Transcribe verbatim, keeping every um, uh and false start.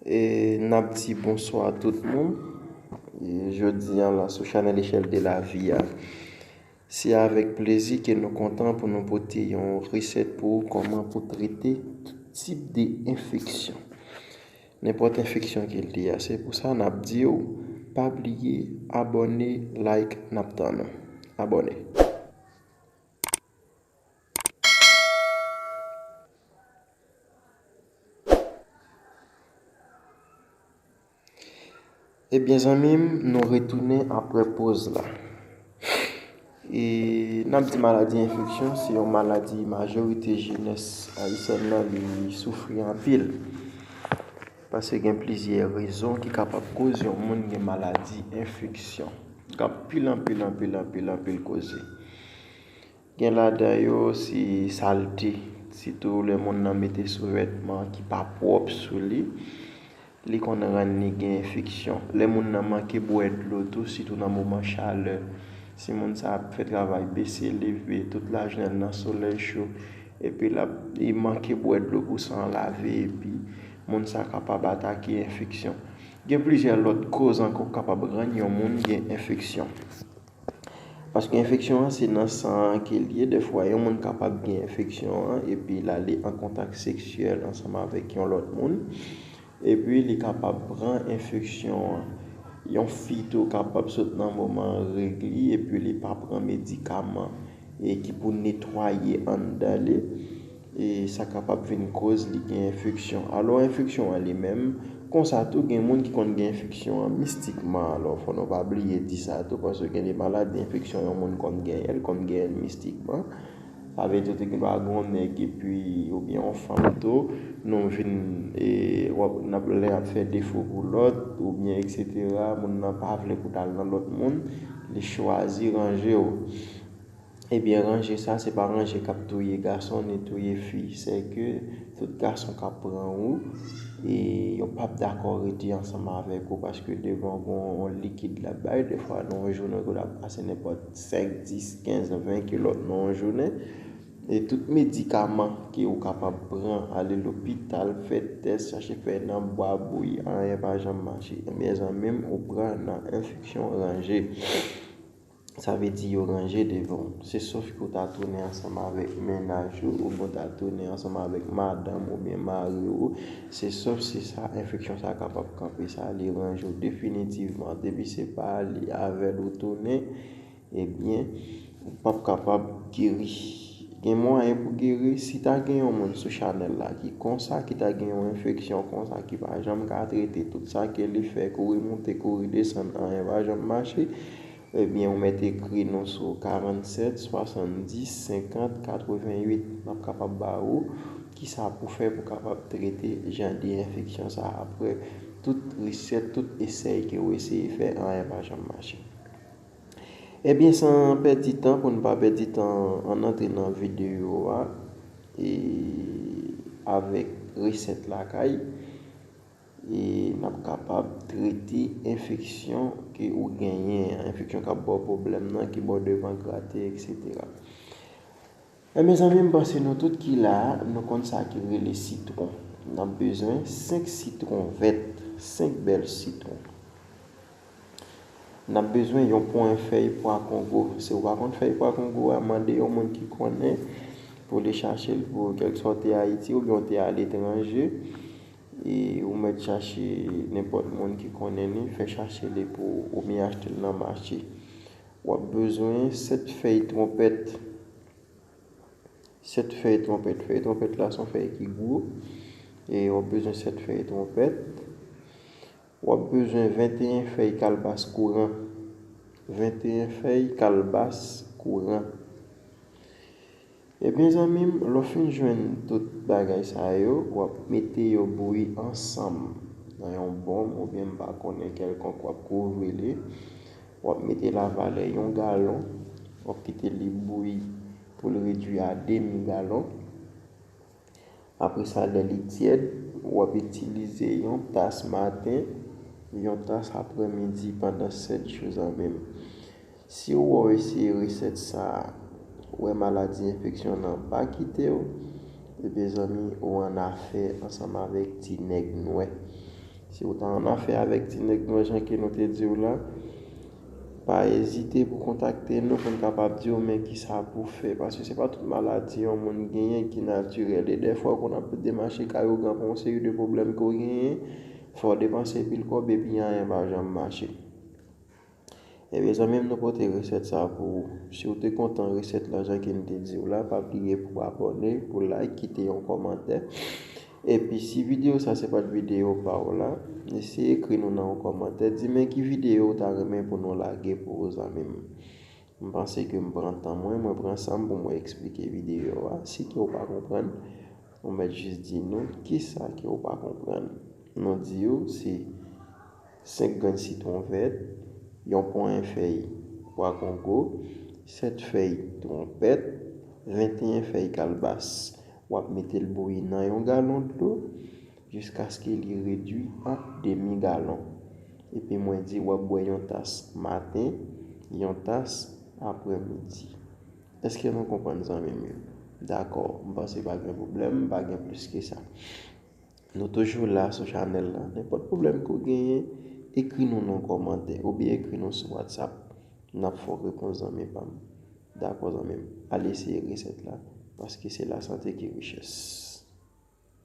E n ap di bonswa tout moun. E jodi a la sou chanèl Echèl de Lavi a, se avèk plezi ke nou kontan pou nou pote yon resèt pou ou kòman pou trete tout tip de enfeksyon. Nenpòt enfeksyon ke l te ye a. Se pou sa n ap di w, pa bliye abòne, like, n ap tann ou. Abòne. Ebyen zanmi m, nou retounen apre poz la. E n ap di maladi enfeksyon, se yon maladi majorite jenès ayisyèn nan li soufri anpil. Paske gen plizyè rezon ki kapab koz yon moun gen maladi enfeksyon. Gen anpil, anpil, anpil, anpil, anpil koze. Gen ladan yo se salte, sitou lè moun nan mete souvètman ki pa pwòp sou li, li konn rann li gen enfeksyon. Lè moun nan manke bwè dlo tou, sitou nan moman chalè, si moun sa ap fè travay bese leve tout lajounen nan solèy cho, epi l ap, li manke bwè dlo pou san an lave, epi moun sa kapab atake enfeksyon. Gen plizyè lòt koz ankò k kapab rann yon moun gen enfeksyon. Paske enfeksyon an se nan san an ke l ye. Dèfwa, yon moun kapab gen enfeksyon an epi l ale an kontak seksyèl ansanm avèk yon lòt moun. Epi li kapab pran enfeksyon an. Yon fi tou kapab sot nan moman règ li epi li pa pran medikaman e ki pou netwaye anndan li. E sa kapab vin koz li gen enfeksyon. Alò, enfeksyon an li menm, konsa tou, gen moun ki konn gen enfeksyon an mistikman. Alò, fò nou pa bliye di sa tou, paske gen de maladi enfeksyon yon moun konn genyen, l konn genyen l mistikman. Sa vle di tou gen dwa gen yon nèg epi, oubyen yon fanm tou, nou vin, e, w ap, n ap, lè y ap fè defo pou lòt, oubyen etsetera, moun nan pa vle pou t al nan lòt moun, li chwazi ranje w. Ebyen, ranje sa, se pa ranje k ap touye gason ni touye fi. Sèke tout gason k ap pran ou, e yo p ap dakò rete ansanm avèk ou, paske devan w gen yon likid l ap bay. Defwa, nan yon jounen, ou ap pase nenpòt senk, dis, kenz, ven kilòt nan yon jounen. E tout medikaman ke ou kapab pran, ale lopital, fè tès, chache fè nan bwa bouyi, anyen pa janm mache. Ebyen, zanmi m, ou pran nan enfeksyon ranje. Sa vle di yo ranje devan w. Se sòf ke w ta tounen ansanm avèk mennaj ou, oubyen w ta tounen ansanm avèk madanm oubyen mari w. Se sòf se sa, enfeksyon sa a kapab kanpe sa, li ranje w definitivman. Depi se pa li, avè l ou tounen, ebyen, ou p ap kapab geri. Gen mwayen pou geri. Si ta gen yon moun sou chanèl la ki konsa, ki ta gen yon enfeksyon konsa, ki pa janm ka trete, tout sa ke li fè, kouri moute, kouri desann, anyen pa janm mache, ebyen, ou mèt ekri nou sou karannsèt, swasanndis, senkant, katreventuit. N ap kapab ba ou kisa pou fè pou kapab trete jan de enfeksyon sa a. Apre tout resèt, tout esèy ke ou eseye fè, anyen pa janm mache. Ebyen, san pèdi tan, pou n pa pèdi tan, ann antre nan videyo a, e avèk resèt lakay. E n ap kapab trete enfeksyon ke ou genyen an, enfeksyon k ap ba w pwoblèm nan, ki ba w devan grate, etsetera. Ebyen, zanmi m, panse nou tout ki la a, nou konn sa ki rele sitwon. N ap bezwen senk sitwon vèt, senk bèl sitwon. N ap bezwen yon pwen fèy pwa kongo. Si w pa konn fèy pwa kongo a, mande yon moun ki konnen pou li chache l pou w, kèlkeswa w te Ayiti oubyen w te aletranje. E ou mèt chache nenpòt moun ki konnen li, fè chache li pou ou oubyen achte l nan mache. W ap bezwen sèt fèy twonpèt. Sèt fèy twonpèt. Fèy twonpèt la se yon fèy ki gwo. E w ap bezwen sèt fèy twonpèt. W ap bezwen venteyen fèy kalbas kouran. Venteyen fèy kalbas kouran. Ebyen, zanmi m, lè w fin jwenn tout bagay sa yo, w ap mete yo bouyi ansanm nan yon bonm oubyen m pa konnen kèlkonk w ap kouvri li. W ap mete l a valè yon galon. W ap kite li bouyi pou l redui a demi galon. Apre sa, lè li tyèd, w ap itilize yon tas maten, yon tas aprèmidi pandan sèt jou zanmi m. Si w wè w eseye resèt sa a, w wè maladi enfeksyon nan pa kite w, ebyen zanmi, ou annafè ansanm avèk ti nèg nwè. Si w ta annafè avèk ti nèg nou an, jan ke nou te di w la, pa ezite pou kontakte nou pou n kapab di w men kisa pou w fè. Paske se pa tout maladi yon moun genyen ki natirèl. E dèfwa, w konn ap demache kay ougan pou yon seri de pwoblèm ke w genyen, fò w depanse pil kòb epi anyen pa janm mache. Ebyen, zanmi m, nou pote resèt sa pou ou. Si w te kontan resèt la, jan ke n te di w la, pa bliye pou w abòne, pou w like, kite yon kòmantè. Epi, si videyo sa se pa t videyo pa w la, eseye ekri nou nan yon kòmantè. Di men ki videyo w ta renmen pou nou lage pou ou, zanmi m. M panse ke m pran tan mwen, mwen pran san m pou mwen eksplike videyo a. Si ke w pa konprann, ou mèt jis di nou kisa ke w pa konprann. Nou di w se senk grenn sitwon vèt, yon ponyen fèy pwa kongo, sèt fèy twonpèt, venteyen fèy kalbas. W ap mete l bouyi nan yon galon dlo jiskaske li redui an demi galon. Epi mwen di w ap bwè yon tas maten, yon tas aprèmidi. Èske nou konprann, zanmi m yo? Dakò, m panse pa gen pwoblèm, pa gen plis ke sa. Nou toujou la sou chanèl la. Nenpòt pwoblèm ke w genyen, ekri nou nan kòmantè oubyen ekri nou sou WhatsApp. N ap fè w repons, zanmi pa m. Dakò, zanmi m. Al eseye resèt la, paske se lasante ki richès.